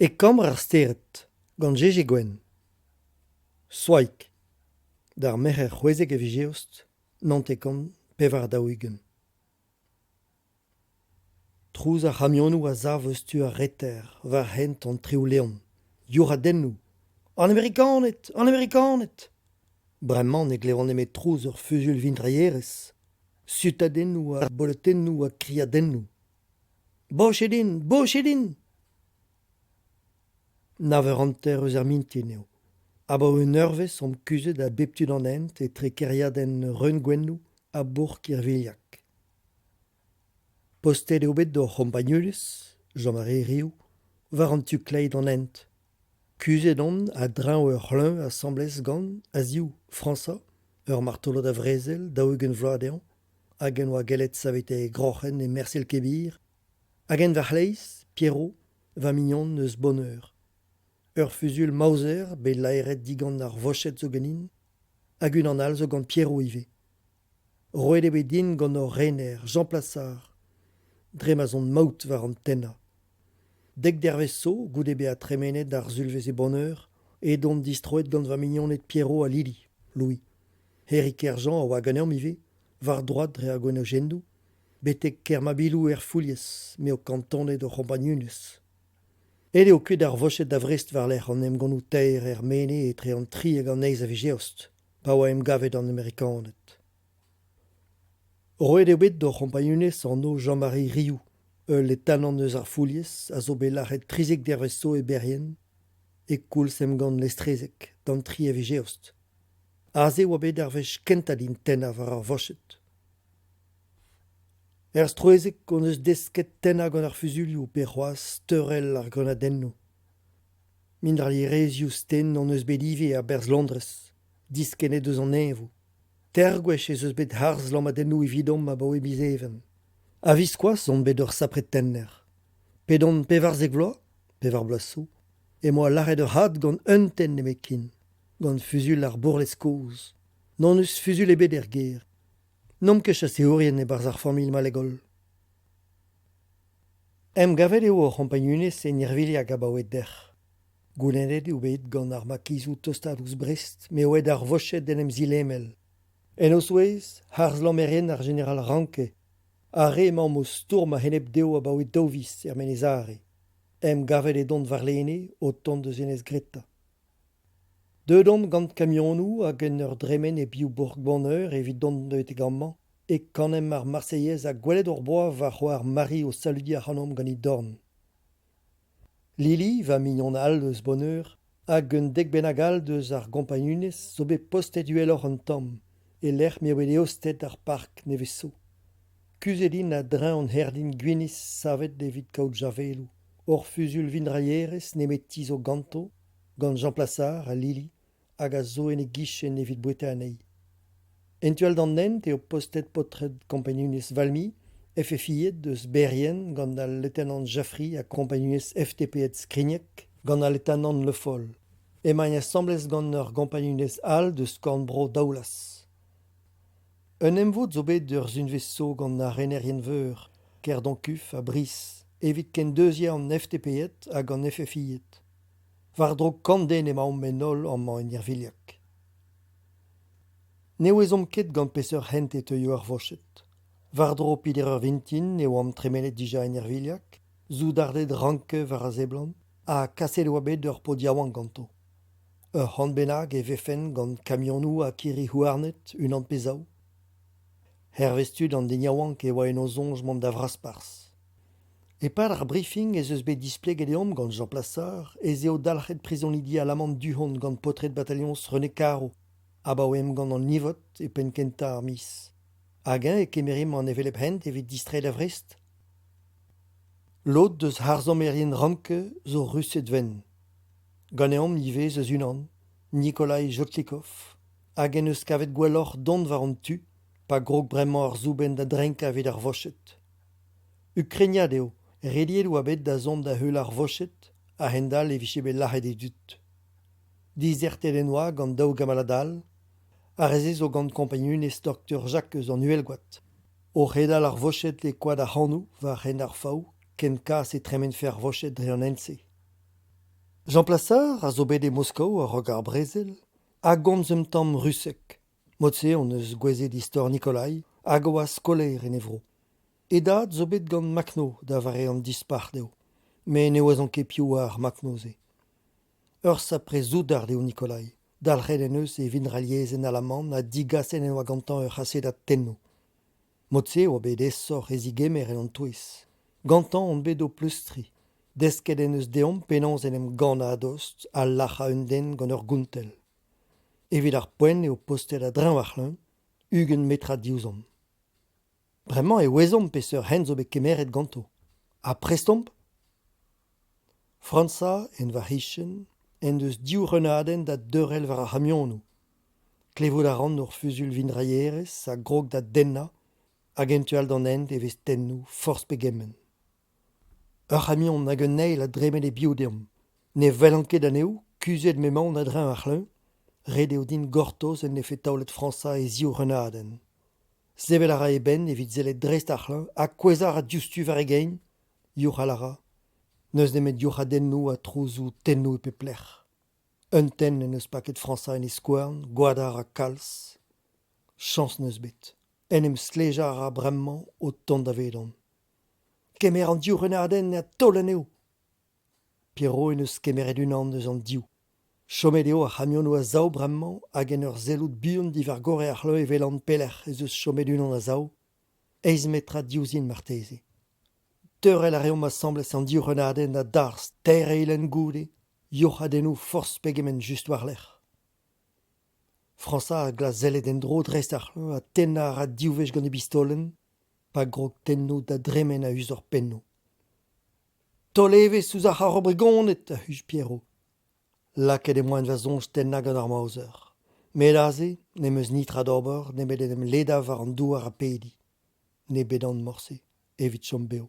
E Kambr ar Stered, gant Gégé Gwenn. Soaig. D'ar Merc'her 16 a viz Eost, 944. Trouz ar c'hamionoù a sav eus tu ar reter, war hent an Treoù-Leon. Youc'hadennoù. An Amerikaned! An Amerikaned! Bremañ ne glevan nemet trouz ur fuzuilh-vindrailherez. Sutadennoù ha boletennoù ha kriadennoù. Boched int! Boched int! Nav eur hanter eus ar mintin eo. Abaoe un eurvezh omp kuzhet a bep tu d'an hent etre kêriadenn Reungwennoù ha bourk Irvilhag. Postet eo bet hor c'hompagnunezh, Jean-Marie Riou, war an tu kleiz d'an hent. Kuzhet on a-dreñv ur c'hleuñ asambles gant, a-ziv, Frañsa, ur martolod a vrezel 40 vloaz dezhañ, hag en doa gellet saveteiñ e groc'hen e Mersel-Kebir, hag en va c'hleiz, Pierrot, va mignon eus Boneur. Ur fuzuilh Mauser bet laeret digant ar Voched zo ganin, hag unan all zo gant Pierrot ivez. Roet eo bet din gant hor rener, Jean Plassard, dre ma'z on maout war an tennañ. Dek dervezh zo, goude bezañ tremenet ar sulvezh e Boneur, edon distroet gant va mignoned Pierrot ha Lili, Louis. Herri Kerjean a oa ganeomp ivez, war droad dre ar gwenojennoù, betek Kermabilou er Fouilhez m'eo kantonet o c'hompagnunezh. Aet eo kuit ar Voched da Vrest war-lerc'h an emgannoù taer er Menez etre an tri hag an eizh a viz Eost, pa oa emgavet an Amerikaned. Roet eo bet d'hor c'hompagnunezh anv Jean-Marie Riou, ul letanant eus ar Fouilhez a zo bet lazhet 13 dervezh zo e Berrien, e-koulz emgann Lestrezeg, d'an tri a viz Eost. Aze e oa bet ar wech kentañ din tennañ war ar Voched. Er strouezheg hon eus desket tennañ gant ar fuzuilhoù pe c'hoazh teurel ar greunadennoù. Mindrailherezioù sten hon eus bet ivez a-berzh Londrez, diskennet eus an neñvoù. Teir gwech ez eus bet harz-lammadennoù evidomp abaoe miz Even. A-viskoazh on bet ur sapre tenner. P'edon 14 vloaz, pevar bloaz zo, em boa lâret ur c'had gant un tenn nemetken. Gant fuzuilh ar bourlez kozh. N'hon eus fuzuilh ebet er gêr. N'omp ket chaseourien e-barzh ar familh Malegol. Emgavet eo hor c'hompagnunezh en Irvilhag abaoe dec'h. Goulennet eo bet gant ar makizoù tostaat ouzh Brest m'eo aet ar Voched d'en em zilemel. En o zouez, harz-lammerien ar jeneral Ranke, ar re emaomp o stourm a-enep dezho abaoe daou viz er Menez Are. Emgavet edont warlene o tont eus Enez Greta. Deuet omp gant kamionoù hag en ur dremen e-biou bourk Boneur evit dont betek amañ e kanemp ar Marseillaise ha gwelet hor boa va c'hoar Mari o saludiñ ac'hanomp gant he dorn. Lili, va mignon all eus Boneur, hag un dek bennak all deus ar gompagnunezh zo bet postet uheloc'h un tamm, e-lec'h m'eo bet eostet ar park nevez zo. Kuzhet int a-dreñv an herdin gwinizh savet evit kaout javeloù. Hor fuzuilh-vindrailherez nemeti zo ganto gant Jean Plassard ha Lili hag a zo en e gichen evit boueta anezhi. En tu all d'an hent eo postet paotred kompagnunezh Valmy, FFI-ed eus Berrien gant al letanant Jaffry ha kompagnunezh FTP-ed Skrigneg gant al letanant Le Foll. Emaint asambles gant ur gompagnunezh all deus korn-bro Daoulaz. Un emvod zo bet ur sizhunvezh zo gant ar renerien-veur, Kerdoncuf ha Brice, evit kendeuziañ an FTP-ed hag an FFI-ed. War-dro kant den emaomp en holl amañ en Irvilhag. Ne ouezomp ket gant peseurt hent e teuio ar Voched. War-dro peder eur vintin e oamp tremenet dija en Irvilhag, soudarded ranke war a seblant, ha kaset e oa bet ur paotr yaouank ganto. Ur c'hant bennak e vefen gant kamionoù ha kirri houarnet, unan pe zaou. Hervez tud an den yaouank e oa en o soñj mont da Vrasparzh. E-pad ar briefing ez eus bet displeget deomp gant Jean Plassard ez eo dalc'het prizonidi alaman du-hont gant paotred batailhoñs René Caro abaoe emgann an Nivot e penn-kentañ ar miz. Hag-eñ e kemerimp an hevelep hent evit distreiñ da Vrest? Lod deus harzammerien Ramke zo Rused wenn. Ganeomp ivez eus unan, Nikolai Jotlikov, hag en deus kavet gwelloc'h dont war hon tu pa grog bremañ ar soubenn da drenkañ evit ar Voched. Ukrainiad eo, rediet e oa bet da zont da heul ar Voched, a-hend-all e vije bet lazhet e dud. Dizertet en oa gant daou gamalad all, ar re-se zo gant kompagnunezh doktor Jacques eus an Uhelgoad. O c'hedal ar Voched e koad ar C'hanoù war hent ar Faou ken kas e tremenfe ar Voched dre an hent-se. Jean Plassard a zo bet e Moskow a-raok ar brezel a gomz un tamm ruseg. Mod-se hon eus gouezet istor Nikolai hag a oa skolaer en e vro. E dad zo bet gant Makhno da vare an Dispac'h dezho, met ne ouezan ket piv oa ar Makhno-se. Ur sapre soudard eo Nikolai. Dalc'het en deus e vindrailhezenn alaman ha digaset en oa gantañ ur c'hasedad tennoù. Mod-se e oa bet aesoc'h e zegemer en hon touez. Gantañ on bet o pleustriñ. Desket en deus deomp penaos en em gannañ a-dost ha lac'hañ un den gant ur gontell. Evit ar poent eo postet a-dreñv ar c'hleñv, 20 metrad diouzhomp. Bremañ e ouezomp peseurt hent zo bet kemeret ganto. Ha prest omp ? Frañsa, en va c'hichen, en deus div reunadenn da deurel war ar c'hamionoù. Klevout a ran ur fuzuilh-vindrailherez a grog da dennañ hag en tu all d'an hent e vez tennoù forzh pegement. Ur c'hamion hag un eil a dremen e-biou deomp. Ne welan ket anezho, kuzhet m'emaon a-dreñv ar c'hleñv. Ret eo din gortoz en defe taolet Frañsa e ziv reunadenn. Sevel a ra e benn evit sellet dreist ar c'hleñv ha kouezhañ a ra diouzhtu war e gein. Youc'hal a ra. N'eus nemet youc'hadennoù ha trouzoù tennoù e pep lec'h. Un tenn en deus paket Frañsa en e skouarn, gwadañ a ra kalz. Chañs 'neus bet. En em stlejañ a ra bremañ o tont davedon. Kemer an div renadenn ha taol anezho. Pierrot en deus kemeret unan eus an div. Chomet eo ar c'hamionoù a-sav bremañ hag en ur sellout buan diwar gorre ar c'hleuz e welan pelec'h ez eus chomet unan a-sav, eizh metrad diouzhin marteze. Teurel a reomp asambles an div renadenn a-darzh teir eilenn goude, youc'hadennoù forzh pegement just war-lerc'h. Frañsa a glask sellet en-dro dreist ar c'hleñv ha tennañ a ra div wech gant e bistolenn pa grog tennoù da dremen a-us hor pennoù. Taol evezh ouzh ar c'harr-hobregonet, a huch Pierrot. Lakaet em boa en va soñj tennañ gant ar Mauser. Met aze n'em eus netra d'ober nemet en em ledañ war an douar ha pediñ. Ne bedan morse evit chom bev.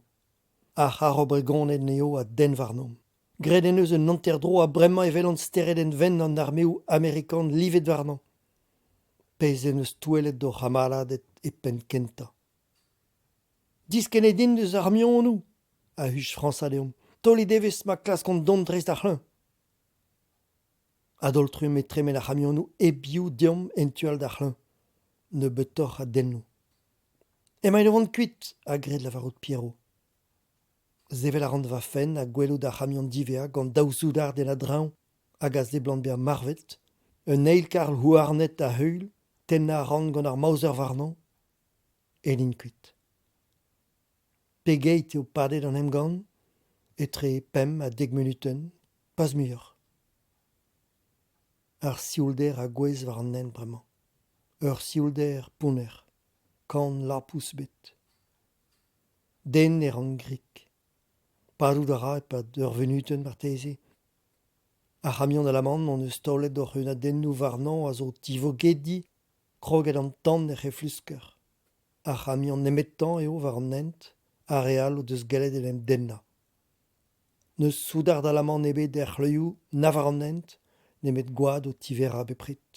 Ar c'harr-hobregonet eo a denn warnomp. Graet en deus un hanter-dro ha bremañ e welan steredenn wenn an armeoù amerikan livet warnañ. Pezh en deus touellet d'hor c'hamaladed e penn-kentañ. Diskennet int eus ar c'hamionoù, a huch Frañsa deomp. Taolit evezh ma klaskont dont dreist ar c'hleñv. A-daol-trumm e tremen ar c'hamionoù hebiou deomp en tu all d'ar c'hleñv. Nebeutoc'h a dennoù. Emaint o vont kuit, a gred lavarout Pierrot. Sevel a ran va fenn ha gwelout ar c'hamion diwezhañ gant daou soudard en a-dreñv hag a seblant bezañ marvet. Un eil karr houarnet da heul, tennañ a ran gant ar Mauser warnañ. Aet int kuit. Pegeit eo padet an emgann ? Etre pemp ha dek munutenn, pas muioc'h. Ar sioulder a gouezh war an hent bremañ. Ur sioulder pounner, kan lapous bet. Den ne ran grik. Padout a ra e-pad ur vunutenn marteze. Ar c'hamion alaman hon eus taolet hor c'heunadennoù warnañ a zo tivogediñ kroget an tan er c'heflusker. Ar c'hamion nemetañ eo war an hent, ar re all o deus gallet en em dennañ. N'eus soudard alaman ebet er c'hleuzioù na war an hent, nemet gwad o tiverañ bepred.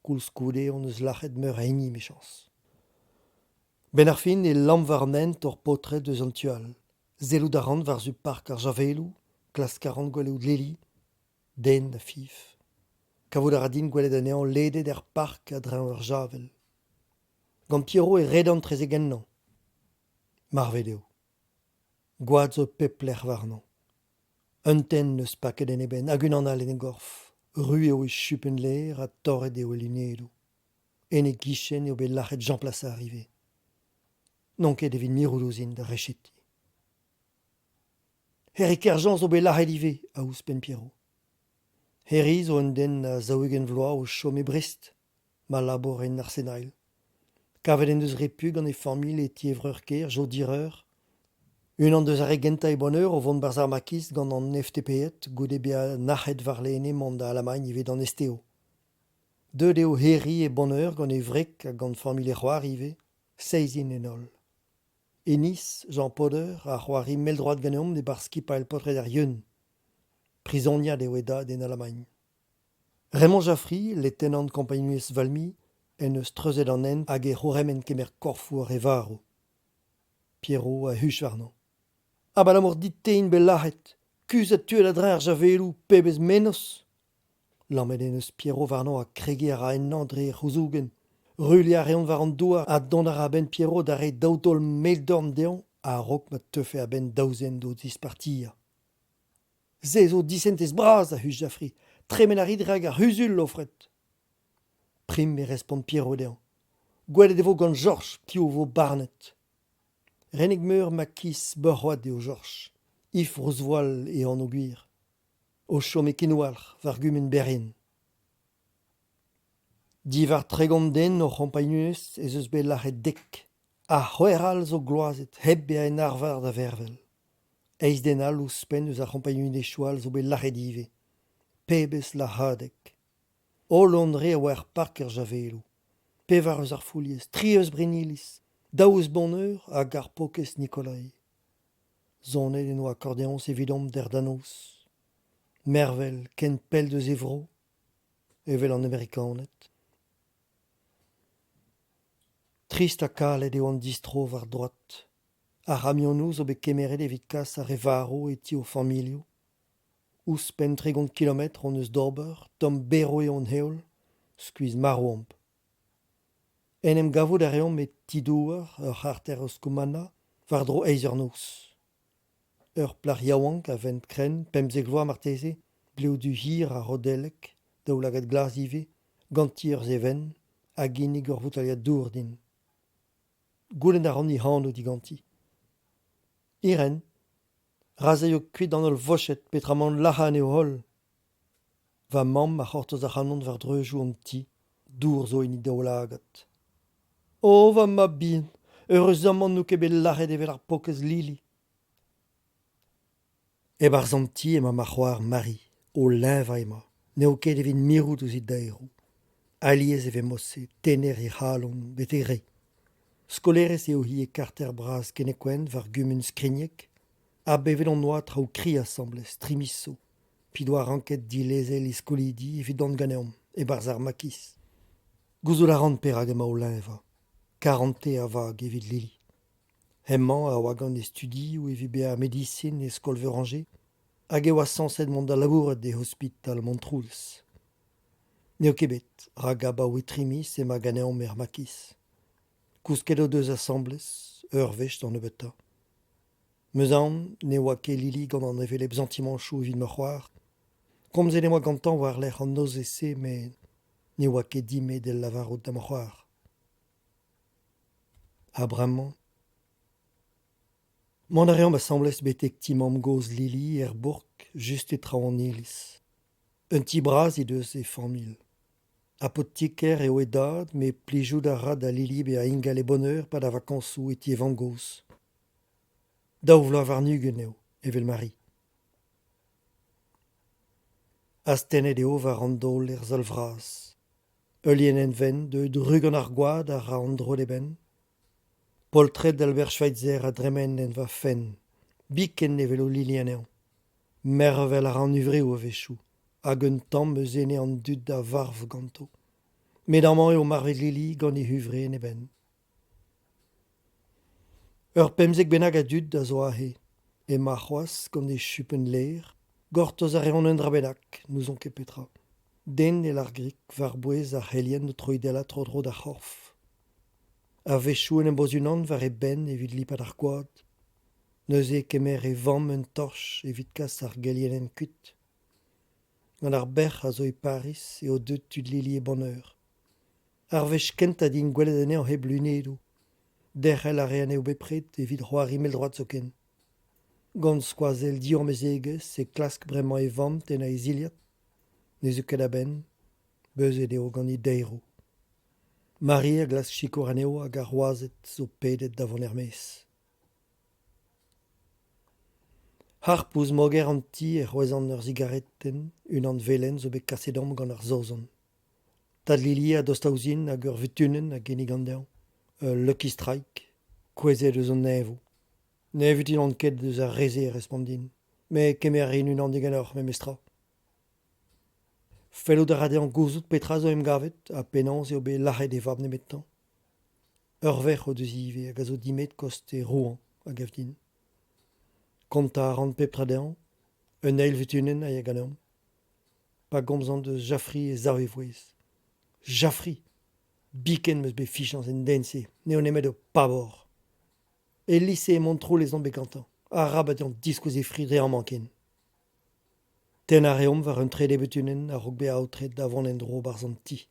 Koulskoude hon eus lac'het meur a hini 'michañs. 'Benn ar fin e lamm war an hent hor paotred eus an tu all. Sellout a ran war-zu park ar Javeloù, klask a ran gwelout Lili. Den a fiñv. Kavout a ra din gwelet anezhañ ledet er park a-dreñv ur javell. Gant Pierrot e redan 'trezek ennañ. Marvet eo. Gwad zo e pep lec'h warnañ. Un tenn 'neus paket en e benn hag unan all en e gorf. Ru eo e chupenn-lêr ha torret eo e lunedoù. En e gichen eo bet lac'het Jean Plassard ivez. N'on ket evit mirout ouzhin da rechetiñ. Herri Kerjean zo bet lac'het ivez, a ouzhpenn Pierrot. Herri zo un den a 40 vloaz o chom e Brest, ma labour en Arsenal. Kavet en deus repu gant e familh e ti e vreur-kaer Jo Direur. Unan deus ar re gentañ e Boneur o vont 'barzh ar makiz gant an FTP-ed goude bezañ nac'het warlene mont da Alamagn ivez d'an STO. Deuet eo Herri e Boneur gant e wreg ha gant familh e c'hoar ivez, seizh int en holl. E niz, Jean Poder, a c'hoari mell-droad ganeomp e-barzh skipailh paotred ar Yeun. Prizoniad eo e dad en Alamagn. Raymond Jaffry, letenant kompagnunezh Valmy, en deus treuzet an hent hag e c'hourc'hemenn kemer korfoù ar re varv. Pierrot a huch warnañ. Abalamour dit-te int bet lazhet. Kuzhat tud a-dreñv ar javeloù, pebezh mennozh ! Lammet en deus Pierrot warnañ ha kregiñ a ra ennañ dre e c'houzougenn. Ruilhañ a reont war an douar ha dont a ra a-benn Pierrot da reiñ daou daol mell-dorn dezhañ a-raok ma teufe a-benn daou zen d'o dispartiañ. Se zo disentez bras, a huch Jaffré. Tremen a rit rak ar c'huzul, Lofred. Prim e respont Pierrot dezhañ. Gwelet e vo gant Jorj piv vo barnet. Renig-meur makis Beurc'hoad eo Jorj, If Rozvoal e anv gwir. O chom e Kenoualc'h, war gumun Berrien. Diwar 30 den o c'hompagnunezh ez eus bet lazhet dek, ha c'hwec'h all zo gloazet hep bezañ en arvar da vervel. Eizh den all ouzhpenn eus ar c'hompagnunezhioù all zo bet lazhet ivez. Pebezh lazhadeg ! Holl hon re a oa er park er Javeloù. Pevar eus ar Fouliez, tri eus Brenniliz, daou eus Boneur hag ar paourkaezh Nikolai. Sonet en doa akordeoñs evidomp dec'h da noz. Mervel ken pell deus e vro evel an Amerikaned. Trist ha kalet eo an distro war droad. Ar c'hamionoù zo bet kemeret evit kas ar re varv e ti o familhoù. Ouzhpenn 30 kilometr hon eus d'ober, tomm-berv eo an heol, skuizh-marv omp. En em gavout a reomp e ti-douar ur c'harter eus Koumana war-dro eizh eur noz. Ur plac'h yaouank a vent krenn, 15 vloaz marteze, blev du hir ha rodellek, daoulagad glas ivez, ganti ur seven, a ginnig ur voutailhad dour din. Goulenn a ran he anv diganti. Irène, ra 'z aio kuit an holl voched peotramant lazhañ anezho holl. Va mamm a c'hortoz ac'hanon war dreuzoù an ti, dour zo en he daoulagad. O va mab bihan, eüruzamant n'on ket bet lazhet evel ar paourkaezh Lili. E-barzh an ti emañ ma c'hoar Mari, o leñvañ emañ, n'eo ket evit mirout ouzh he daeroù. Alies e vez mod-se tener he c'halon betek re. Skolaerez eo-hi e karter bras Kenequent war gumun Skrigneg ha bevet hon doa traoù kri asambles tri miz zo p'he doa ranket dilezel he skolidi evit dont ganeomp e-barzh ar makis. Gouzout a ran perak emañ o leñvañ. Karantez a vag evit Lili. Hemañ a oa gant e studioù evit bezañ medisin e skol-veur Angers hag e oa sañset mont da labourat e ospital Montroulez. N'eo ket bet, rak abaoe tri miz emañ ganeomp er makis. Kousket o deus asambles, ur wech d'an nebeutañ. 'M eus aon ne oa ket Lili gant an hevelep santimanchoù evit ma c'hoar. Komzet em boa gantañ war-lerc'h an nozvezh-se met ne oa ket din-me d'el lavarout da'm c'hoar. Ha bremañ ? Mont a reomp asambles betek ti mamm-gozh Lili er bourk just e traoñ an iliz. Un ti bras he deus he familh. Apotiker eo e dad met plijout a ra da Lili bezañ ingal e Boneur 'pad ar vakañsoù e ti e vamm-gozh. Daou vloaz warn-ugent eo, evel Mari. Astennet eo war an daol er sal vras. Ul lienenn wenn deuet ru gant ar gwad a ra an dro d'e benn. Poltred Albert Schweitzer a dremen en va fenn. Biken ne welo Lili anezhañ. Mervel a ra an huñvreoù a-wechoù, hag un tamm eus ene an dud a varv ganto. Met amañ eo marvet Lili gant he huñvre en e benn. Ur pemzek bennak a dud a zo aze. Emañ c'hoazh gant e chupenn lêr. Gortoz a reont un dra bennak, n'ouzon ket petra. Den ne lâr grik war-bouez ar c'helien o troidellañ tro-dro d'ar c'horf. A-wechoù en em boz unan war e benn evit lipat ar gwad. Neuze e kemer e vamm un torch evit kas ar gelienenn kuit. Gant ar bec'h a zo e Pariz eo deuet tud Lili e Boneur. Ar wech kentañ din gwelet anezhañ hep lunedoù. Derc'hel a rae anezho bepred evit c'hoari mell-droad zoken. Gant skoazell diamezegezh e klask bremañ e vamm tennañ e zilhad. Ne zeu ket a-benn. Beuzet eo gant he daeroù. Mari a glask sikour anezho hag ar wazed zo pedet da vont er-maez. Harp ouzh moger an ti e c'hwezhan ur sigaretenn, unan velen zo bet kaset deomp gant ar Saozon. Tad Lili a dosta ouzhin hag ur vutunenn a ginnigan dezhañ, ul Lucky Strike, kouezhet eus an neñvoù. Ne vutunan ket eus ar re-se a respont din, met kemer a rin unan diganeoc'h memestra. Fellout a ra dezhañ gouzout petra zo em gavet ha penaos eo bet lazhet e vab nemetañ. Ur verc'h o deus ivez hag a zo dimet koste Rouen, a gav din. Kontañ a ran pep tra dezhañ. Un eil vutunenn a ya ganeomp. Pa gomzan eus Jaffrey e sav e vouezh. Jaffrey ! Biken 'm eus bet fiziañs en den-se, n'eo nemet ur pabor. E lise Montroulez on bet gantañ. Arabat dezhañ diskouez e fri dre amañ ken. Tennañ a reomp war un trede butunenn a-raok bezañ aotret da vont en-dro 'barzh an ti.